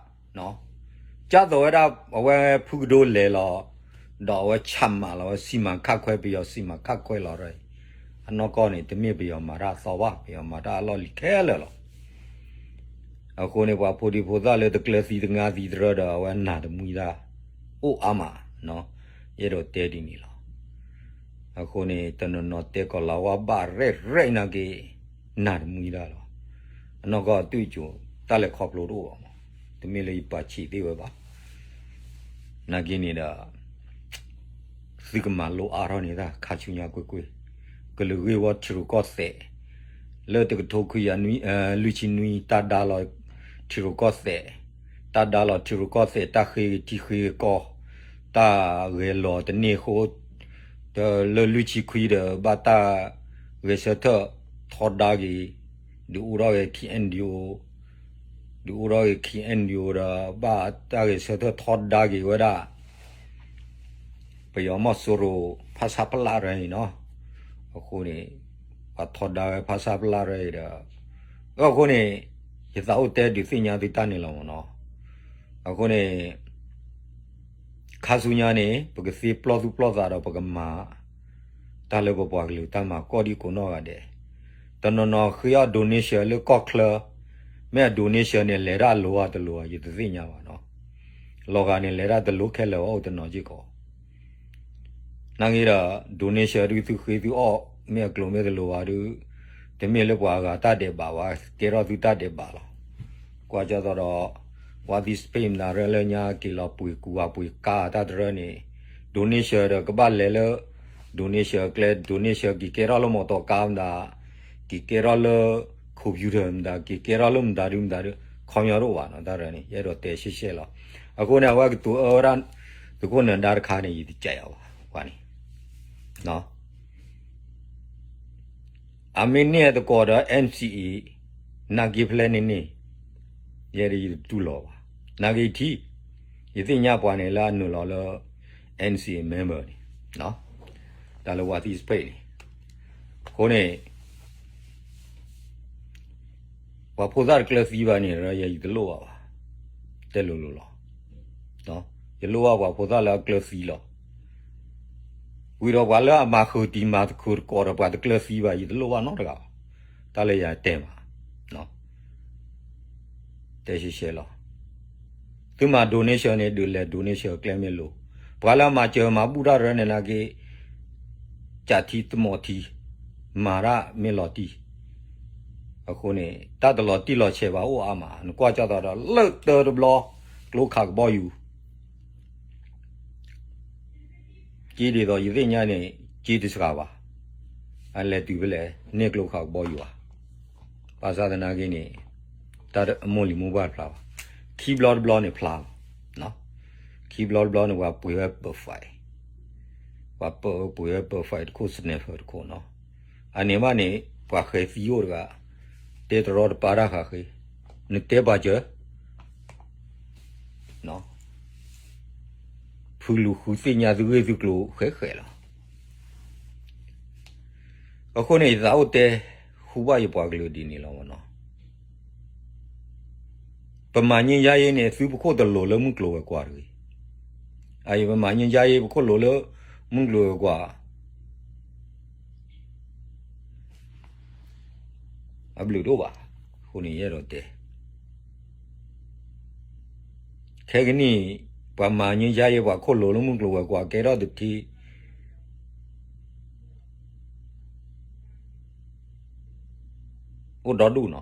ကၢ်သိးဝဲဒၣ် အဝဲဖုကဒိလဲၤလီၤ, ဒီးအဝဲဆၣ်မးလီၤဝဲ စီမံခန့်ခွဲ ပယီၤစီမံခန့်ခွဲလီၤရၢအံၤ, အနီၢ်ကီၢ်န့ၣ် တမ့ၢ်ပယီၤမၤတၢ်အသီဘၣ်, ပယီၤမၤတၢ်အလီၢ်လံၤခဲလၢာ်လီၤ. အဃိန့ၣ် ပှၤဖိဒံဖိသၣ်လၢတကျၢၤသံတငါသံတရၢဒီး အဝဲနၢ်တမှံတၢ် အိၣ်အါမး, ယအဲၣ်ဒိးတဲဒ်န့ၣ်လီၤ. အဃိန့ၣ် တနီၤနီၤတဲကီၢ်လၤဝါဘၣ်ရဲၣ်ရဲၣ်နာ်က့ နၢ်တမှံတၢ်လီၤ. အနီၢ်ကီၢ်အသွံၣ်ကိၤ တၢ်လဲၤခီဖျိတအိၣ်ဘၣ်မး, တမ့ၢ်လၢယပာ်ဆံးသ့ဝဲဘၣ်. နာ်က့န့ၣ်ဒီး သုကမၤလိအါထီၣ်န့ၣ်တၢ် ခါဆူညါကွ့ၢ်ကွ့ၢ်, ကလုာ်ဂ့ၢ်ဝီထံရူၢ်ကီၢ်သဲး, လၢတကထိခွံကယၤနွံ, လွံၢ်ဆံနွံ တၢ်ဒါလီၤထံရူၢ်ကီၢ်သဲး, တၢ်ဒါလီၤထံရူၢ်ကီၢ်သဲး တၢ်ဃ့ထံဃ့ကီၢ်, တၢ်ဂဲၤလီၤတန့ၢ်အဃိ, လၢလွံၢ်ဆံခွံဒီး ဘၣ်တၢ်ဂဲၤဆၢထၢၣ်ထီဒါက့ၤ, ဒုးအိၣ်ထီၣ်က့ၤ KNDO ဒုးအိၣ်ထီၣ်က့ၤ KNDO ဒီး ဘၣ်တၢ်ဂဲၤဆၢထၢၣ်ထီဒါက့ၤဝဲဒၣ် ပယီၤမီၢ်စိရိၤ ဖဆပလ ရၢအံၤနီၤ. အဃိန့ၣ် ပှၤထီဒါဝဲ ဖဆပလ ရၢအံၤဒီး, အဃိန့ၣ် ယသးအိၣ်တဲဒုးသ့ၣ်ညါသုတၢ်န့ၣ်လီၤမ့ၢ်နီၤ. အဃိန့ၣ် ခါဆူညါန့ၣ် ပကသ့ပျီၢ်သူၣ်ပျီၢ်သးဒီးပကမၤ တၢ်လၢပပှၤကလုာ်တၢ်မၤကိးဒံကိးနီၢ်ဂၤဒဲး, တနီၤနီၤဃ့အီၣ် donation လၢကီၢ်ချၢ, မ့ၢ်အ donation န့ၣ် လဲၤတၢ်လိၤဧါတလိၤဧါ ယတသ့ၣ်ညါဘၣ်နီၤ. လီၤဂာ်န့ၣ် လဲၤတၢ်တလိၤခဲလၢာ်အိၣ်တနီၤစ့ၢ်ကီး နာ်က့ဒီး donation ဒုးသုဃ့သုအီၣ် မ့ၢ်အကျိၤမ့ၢ်တလိၤဘၣ်ဒုး, တမ့ၢ်လၢပှၤအဂၤတၢ်ဒဲးဘးဘၣ်, ကဲထီၣ်သုတၢ်ဒဲးဘးလီၤ. ကွၢ်ကၢသိးဒီး ဝါသံ Spain မတၤရၢလၢညါက့ၤလီၤပှ့ၤကူၤဘၣ်ပှ့ၤကါတၢ်တရၢန့ၣ်, donation ဒီးကဘၣ်လဲၤလၢ donation ကျဲ donation က့ၤကဲထီၣ်လၢမီတီကါမတၤ, က့ၤကဲထီၣ်လၢ computer မတၤ, က့ၤကဲထီၣ်လၢမတၤဒုမတၤဒုး ခီပညီတအိၣ်ဘၣ်နီၤ တၢ်တရၢန့ၣ် ယအဲၣ်ဒိးတဲရှဲရှဲလီၤ. အဃိန့ၣ် အဝဲကတိၤအၢဝဲဒၣ် သုးခိၣ်နၢၤဒါတခါန့ၣ် ယတကးယၤဘၣ် ပှၤန့ၣ် အမ့ၢ်န့ၢ်အသကိးဒီး NCA နာ်က့ဖဲလဲၣ်န့ၣ်န့ၣ် ယဲဒၣ်ယတတူၢ်လိာ်ဘၣ်. နာ်က့ထံ ယသ့ၣ်ညါပှၤန့ၣ်လၢအနုာ်လီၤလၢ NCA member န့ၣ် တၢ်လၢ ဝါသံ Spain န့ၣ်, အဃိန့ၣ် ပှၤဖိသၣ်တကျၢၤသံဘၣ်န့ၣ် ယတလိၣ်ဘၣ်ဘၣ်, တဲလိၤလိၤလီၤ. ယလိၣ်ဘၣ်ပှၤဖိသၣ်လၢအကျၢၤသံလီၤ. ဝံၤဒီးပှၤလၢအမၤဃုာ်တံၢ်မၤသကိးတကိးဒီးပှၤတကျၢၤသံဘၣ် ယတလိၣ်ဘၣ်နီတဂၤဘၣ်. တၢ်လၢယတဲမး တဲရှဲရှဲလီၤ. သုမၤ donation န့ၣ် ဒုးလဲၤ donation ကျဲမ့ၢ်လိၤ, ပှၤလၢအမၤစၢၤမၤဘူၣ်တၢ်ရၢန့ၣ်နာ်က့ ကးထံသမီၣ်ထံ, မၤတၢ်မ့ၢ်လီၤတံၢ်. အဃိန့ၣ် တၢ်တလီၤတံၢ်လီၤဆဲးဘၣ်အိၣ်အါမး, နကွၢ်ကၢ်သိးဒီးလၢတၢတဘျီ ကျိခးကဘီယူၤ က့ဒ်သိးယသ့ၣ်ညါန့ၣ် က့တစှၤဘၣ်. အလဲၤတုၤဖဲလဲၣ် န့ၢ်ကျိခးကဘီယူၤဧါ. ဘၣ်ဆၣ်သနာ်က့န့ၣ် တၢ်အမိၢ်လံၤမိၢ်ပှၢ်တဖျါဘၣ်. ခံဘျီတဘျီန့ၣ်ဖျါလီၤ. ခံဘျီတဘျီန့ၣ် ပှၤပှ့ၤဝဲ ပၢၤဖး, ပှၤပှ့ၤဝဲ ပၢၤဖး တခိၣ် sniper တခိၣ်နီၤ. အန့ၣ်ဘၣ်န့ၣ် ပှၤဃဲၤသံအိၣ်တဂၤ တဲတရီတပါတၢ်ဃးဃ့, နတဲပှၤစၢၤ ဖုလူၤဃုသ့ၣ်ညါသုဂ့ၢ်သုကျိၤဃဲးဃဲးလီၤ. အဃိန့ၣ် ယသးအိၣ်တဲ ဃူဘၣ်ယပှၤကလုာ်ဒ်န့ၣ်လီၤမနီၤ. ပမၤငြိမ်းချမ်းရေးန့ၣ် သုပခိၣ်တလိၤလၢမုၢ်ကျိၤဝဲၤကွာ်တဂ့ၤ. အအံၤ ပမၤငြိမ်းချမ်းရေး ပခိၣ်လိၤလၢမုၢ်ကျိၤဝဲၤကွာ် အဘျုးတအိၣ်ဘၣ်. အဃိန့ၣ် ယအဲၣ်ဒိးတဲ ခဲကနံၣ် ပှၤမၤငြိမ်းချမ်းရေး ပှၤခိၣ်လိၤလၢမုၢ်ကျိၤဝဲၤကွာ် ကဲထီၣ်တထံ အိၣ်ဒီဒူၣ်နီၤ.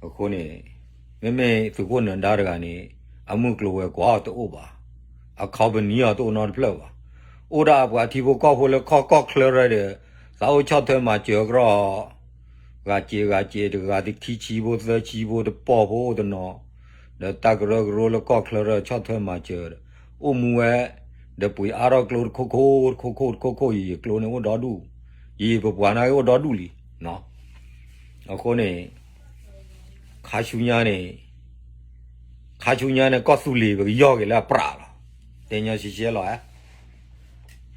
အဃိန့ၣ် မ့မ့ၢ်သုးခိၣ်နၢၤဒါတဂၤန့ၣ် အမုၢ်ကျိၤဝဲၤကွာ်အီၤတအိၣ်ဘၣ်, အ company အီၤတအိၣ်နီတဖျၢၣ်ဘၣ်. အိၣ်ဒၣ်ပှၤထံဖိကီၢ်ဖိလၢကီၢ်ချၢရဲၣ်ဒီး သးအိၣ်ဆီၣ်ထွဲမၤစၢၤကရီ ဂၤစဲးဂၤစဲး တဂၤတခံဆံဖိသၢဆံဖိတပီၢ်ဖိအိၣ်တနီၤ, ဒီးတၢ်ကရၢကရိလၢကီၢ်ချၢရဲၣ်ဆီၣ်ထွဲမၤစၢၤဒီး အိၣ်မူဝဲ ဒီးပှ့ၤအါထီၣ်ကျိတခိၣ်ခိၣ်တခိၣ်ခိၣ် ယယကျိန့ၣ်အိၣ်ဒီဒူၣ်, ယယပပှၤနာ်က့အိၣ်ဒီဒူၣ်လံ. အဃိန့ၣ် ခါဆူညါန့ၣ် ခါဆူညါန့ၣ် ကီၢ်သူလ့ၤပကယီၢ်က့ၤလၢအပြးလီၤ. တဲညီဆံဆဲလီၤ,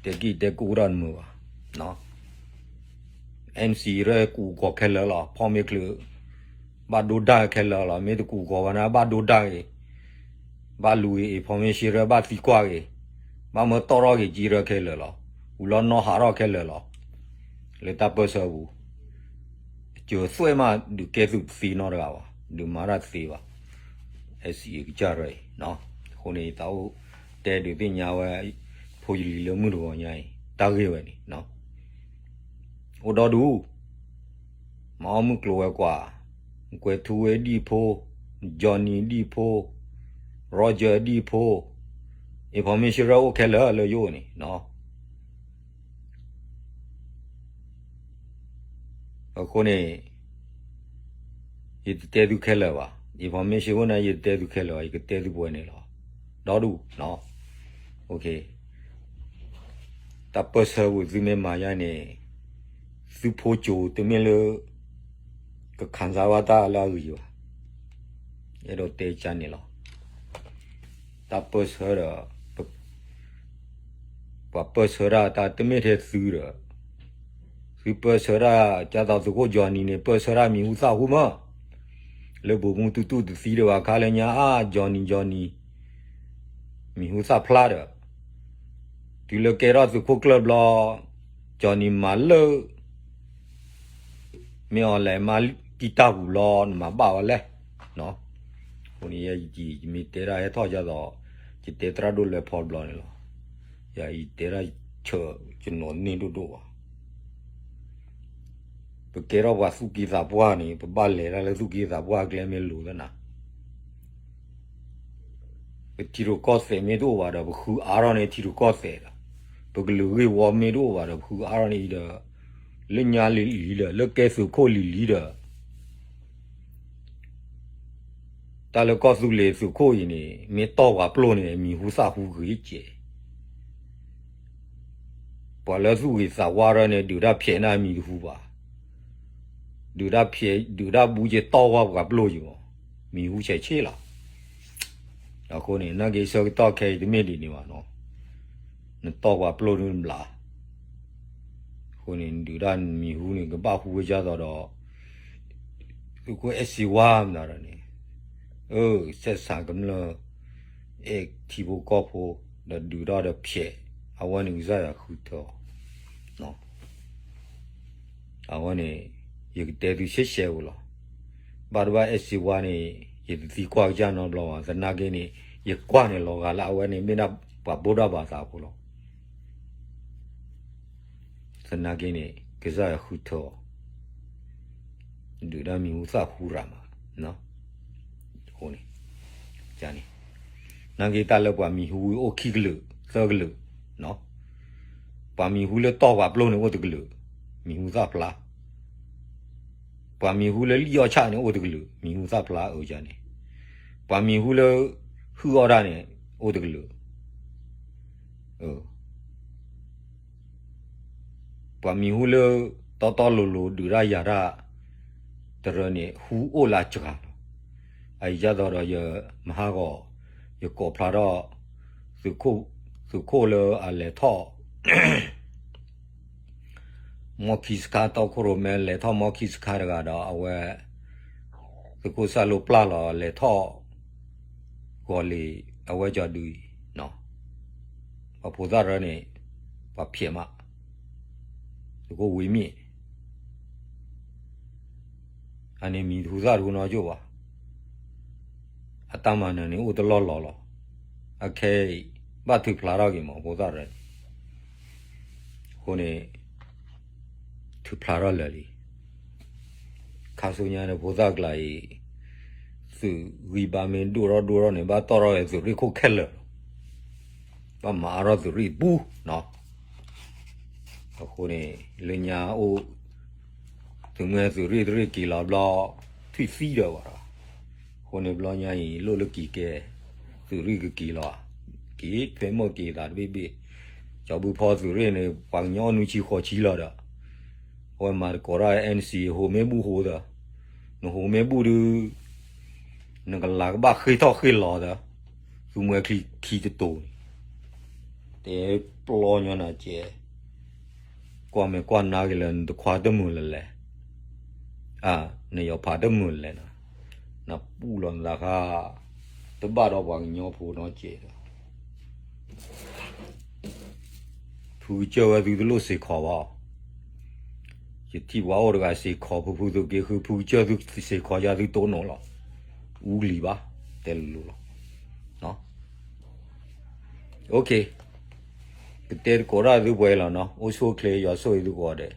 တဲကံၢ်တဲကူၣ်တၢ်တမုာ်ဘၣ်. NC ရဲၣ်ကူၣ်ကီၤခဲလၢာ်လီၤ. ဖီမ့ၢ်ချုး ဘၣ်ဒိဒၣ်ခဲလၢာ်လီၤ. မ့ၢ်တကူၣ်ကီၤဘၣ်န့ၣ် ဘၣ်ဒိဒၣ်ဂ့ၤ, ဘၣ်လူၤဂ့ၤ information ရဲၣ် ဘၣ်သံကွၢ်ဂ့ၤ, ဘၣ်မၢတီၣ်ထီၣ်ဂ့ၤကံၣ်ရဲၣ်ခဲလၢာ်လီၤ. ဝံၤလီၤနီၣ်ဟးထီၣ်ခဲလၢာ်လီၤ. လၢတၢ်ပၢၢ်ဆၢပူၤ ကၢၤသွဲၣ်မး ဒုးကဲသုးတသ့နီတဂၤဘၣ်, ဒုးမၤတၢ်တသ့ဘၣ်. SCA ကစၢ်ရဲၣ်အံၤ, အဃိန့ၣ် ယသးအိၣ်တဲဒုးသ့ၣ်ညါဝဲ ဖိယလံၤလၢမုၢ်တဂီၤညါအံၤ တၢ်ဂ့ၢ်ဝဲန့ၣ် အိၣ်ဒီဒူၣ်, မၤအီၣ်မုၢ်ကျိၤဝဲၤကွာ်, ကွဲၤထူဝ့ဒံၣ်ဖိ, Johnny ဒံၣ်ဖိ, Roger ဒံၣ်ဖိ, information ရဲၣ်အိၣ်ခဲလၢာ်လၢယအိၣ်န့ၣ် အဃိန့ၣ် ယတတဲသုခဲလၢာ်ဘၣ်. information အိၣ်န့ၣ် ယတတဲသုခဲလၢာ်ဘၣ်, ယကတဲသုပှဲၤန့ၣ်လီၤ. ဒီဒူၣ်, တၢ်ပၢၢ်ဆၢပူၤသုမ့ၢ်မၤယါန့ၣ် သုဖိကၠိတမ့ၢ်လၢ ကခးစၢ်ဝဲတၢ်လၢအဂ့ၤဘၣ်. အဲၣ်ဒိးတဲကါန့ၣ်လီၤ. တၢ်ပၢၢ်ဆၢဒီး ပှၤပၢၢ်ဆၢတၢ်တမ့ၢ်ထဲသုဒီး သုပၢၢ်ဆၢတၢ် ကၢ်သိးသုးခိၣ် Johnny န့ၣ် ပၢၢ်ဆၢတၢ်မံၤဟူသၣ်ဟူမး, လၢပူၤမူတူၢ်တူၢ်တသံဒံးဘၣ်ခါလၢညါအါ Johnny Johnny မံၤဟူသၣ်ဖျါဒီး တုၤလၢကဲထီၣ်သုးခိၣ်ကျၢၢ်ဘျီ Johnny မၤလၢ မ့ၢ်အီၤလဲၤမၤတံာ်တာ်ပူၤဘျီ နမၤဘၣ်ဝဲလဲၣ်. အဃိန့ၣ် ယမ့ၢ်တဲဒၣ်ဟဲထီၣ်ယသိး ယတဲသရၣ်ဒိၣ်လွဲဖီတဘျီန့ၣ်လီၤ. ယၤအံၤတဲဒၣ်ဆၢ ယနီၢ်န့ၢ်ဒိၣ်ဒိၣ်ဘၣ်. ပကဲထီၣ်ပှၤသူၣ်က့သးပှၢ်န့ၣ် ပဘၣ်လဲၤတၢ်လၢသူၣ်က့သးပှၢ်ကျဲမ့ၢ်လိၤသနာ် ပထံရူၢ်ကီၢ်သဲးမ့ၢ်တအိၣ်ဘၣ်ဒီး ပဃုအါထီၣ်န့ၢ်ထံရူၢ်ကီၢ်သဲးဒီး ပကလုာ်ဂ့ၢ်ဝီမ့ၢ်တအိၣ်ဘၣ်ဒီး ပဃုအါထီၣ်န့ၢ်အံၤဒီး လၢညါလံၤလံၤဒီး လၢကဲသုးခိၣ်လံၤလံၤဒီး တၢ်လၢကီၢ်သူလ့ၤသုးခိၣ်အံၤန့ၣ် မ့ၢ်တီၢ်ပှၤပျိၢ်န့ၣ် မံၤဟူသၣ်ဟူဂ့ၤကဲး ပှၤလၢသူၣ်ဂ့ၤသးဝါရၢန့ၣ် ဒုးတၢ်ဖျဲးန့ၢ်မံၤတဟူဘၣ်. ဒုးတၢ်ဖျဲး ဒုးတၢ်ဘူးကဲတီၢ်ဝဲပှၤပျိၢ်ယံၤမး, မံၤဟူဆဲးဆ့လီၤ. အဃိန့ၣ် နာ်က့ဆၢကတီၢ်ခဲအံၤတမ့ၢ်ဒ်န့ၣ်ဘၣ်နီၤ, နတီၢ်ပှၤပျိၢ်ဒုးနဘျး အဃိန့ၣ် ဒုးတၢ်မံၤဟူန့ၣ် ကဘၣ်ဟူဝဲဒ်သိးဒီး သုးခိၣ်အဲၣ်စ့ဝါမတၤဒီးန့ၣ် အၢ ဆက်ဆံကမျၢၢ် အဲၣ်ထံဖိကီၢ်ဖိ ဒီးဒုးထီၣ်ဒီးဖျဲး အဝဲန့ၣ်ကစၢ်ယွၤဃုထၢအီၤ, အဝဲန့ၣ် ယကတဲသုရှဲရှဲဧိၤလီၤ. ဘၣ်တဘၣ်အဲၣ်စ့ဝါန့ၣ် ယတသံကွၢ်ကစၢ်နီတဘျီဘၣ်, သနာ်က့န့ၣ် ယကွၢ်န့ၣ်လီၤဂာ်လၢအဝဲန့ၣ်မ့ၢ်ဒၣ်ပှၤဗုဒ္ဓဘာသာဖိလီၤ. သနာ်က့န့ၣ် ကစၢ်ယွၤဃုထၢအီၤ ဒုၣ်ဒါမံၤဟူသၣ်ဟူရၤမး, အဃိန့ၣ် န့ၣ် နာ်က့တၢ်လၢပှၤမံၤဟူအိၣ်ခံကလုာ်သၢကလုာ်, ပှၤမံၤဟူလၢတီၢ်ပှၤပျိန့ၣ်အိၣ်တကလုာ်, မံၤဟူသၣ်ဖျါ, ပှၤမံၤဟူလၢလံၣ်အီၣ်ဆၣ်န့ၣ်အိၣ်တကလုာ်, မံၤဟူသၣ်ဖျါအၢန့ၣ်, ပှၤမံၤဟူလၢ ဟုၣ်အီၣ်တၢ်န့ၣ် အိၣ်တကလုာ် ပှၤမံၤဟူလၢ တီတီလိၤလိၤဒုၣ်တၢ်ယၤတၢ် တရၢန့ၣ် ဟူအိၣ်လၢအစှၤလီၤ. အအံၤဒ်သိးဒီးယမၤဟးဂီၤ ယကိးဖျါထီၣ် သုးခိၣ်လၢအလဲၤထီၣ် မီခံစခါ တီခိၣ်ရိၣ်မဲ လဲၤထီၣ်မီခံစခါတဂၤဒီး အဝဲ သုးခိၣ်စၢ်လိပျၢ်လီၤ လဲၤထီၣ် ဂီၤလ့ၤ အဝဲကၠီၤဒုအံၤ ပှၤဖိသၣ်ရၢန့ၣ် ပှၤဖျဲးမး သုးခိၣ်ဝ့မ့ၣ် အန့ၣ်မံၤတဟူသၣ်တဟူနီကၠိၣ်ဘၣ်. အတၢ်မၤနၢၤန့ၣ်အိၣ်တလီၢ်လီၤလီၤ. အခဲအံၤ ဘၣ်ထုးဖျါထီၣ်က့ၤမး ဖိသၣ်ရၢန့ၣ် အဃိန့ၣ် ထုးဖျါထီၣ်လၢာ်လံ. ခါဆူညါန့ၣ် ဖိသၣ်ကျါအံၤ သုးဂံၢ်ဘါမ့ၢ်ဒိၣ်ထီၣ်ဒိၣ်ထီၣ်န့ၣ် ဘၣ်တီၢ်ထီၣ်ဝဲသုးရ့ၣ်ခိၣ်ခဲလၢာ်လီၤ. ဘၣ်မၤအါထီၣ်သုးရ့ၣ်ပူၤနီၤ. အဃိန့ၣ် လၢညါအိၣ် သုးမုၢ်သုးရ့ၣ်တရ့ၣ်က့ၤလီၤဘျီ ထွံၣ်သံဒီးဘၣ်ဒီး အဃိန့ၣ်ဘျီညါအံၤ လိၣ်လၢက့ၤကဲ သုးရ့ၣ်ကက့ၤလီၤ. က့ၤဖဲမိၢ်က့ၤသးတဘ့ၣ်ဘ့ၣ် ကၠီဘုဖီသုးရ့ၣ်န့ၣ် ပှၤကညီအိၣ်နွံဆံဃိးဆံလီၤဒီး အဝဲမၤသကိးတၢ် N C ဟိးမ့ၢ်ဘူၣ်ဟိးဒီး နဟိးမ့ၢ်ဘူၣ်ဒုး နကလၤကဘၣ်ဃ့ၢ်ထီၣ်ဃ့ၢ်လီၤဒီး သုမှဲခံတတိၤန့ၣ် တဲပျီညီနၤကဲ ကွၢ်မဲာ်ကွၢ်နါက့ၤလၢနတခွါတမုာ်လၢၤလဲၣ်, နယီၤဖးတမုာ်လဲၣ်နီၤ, နပူၣ်လီၤနသးဃါ တဘၣ်ဒီးပှၤကညီဖိနီတကဲးဒီး ဖုကစၢၢ်ဝဲသုတလိၣ်စ့ၢ်ကီးဘၣ်, ယထံၣ်ပှၤအိၣ်တဂၤစ့ၢ်ကီး ဖုဖုသုးက့ဃု ဖုကစၢၢ်သုစ့ၢ်ကီးယၤသုတိၢ်နီၣ်လီၤ, အူလံၤဘၣ်, တဲလိၤလိၤလီၤ. ကတဲသကိးတၢ်သုပှဲၤလီၤနီၤ, အိၣ်ဆူၣ်အိၣ်ချ့ ယွၤဆိၣ်ဂ့ၤသုကိးဂၤဒဲး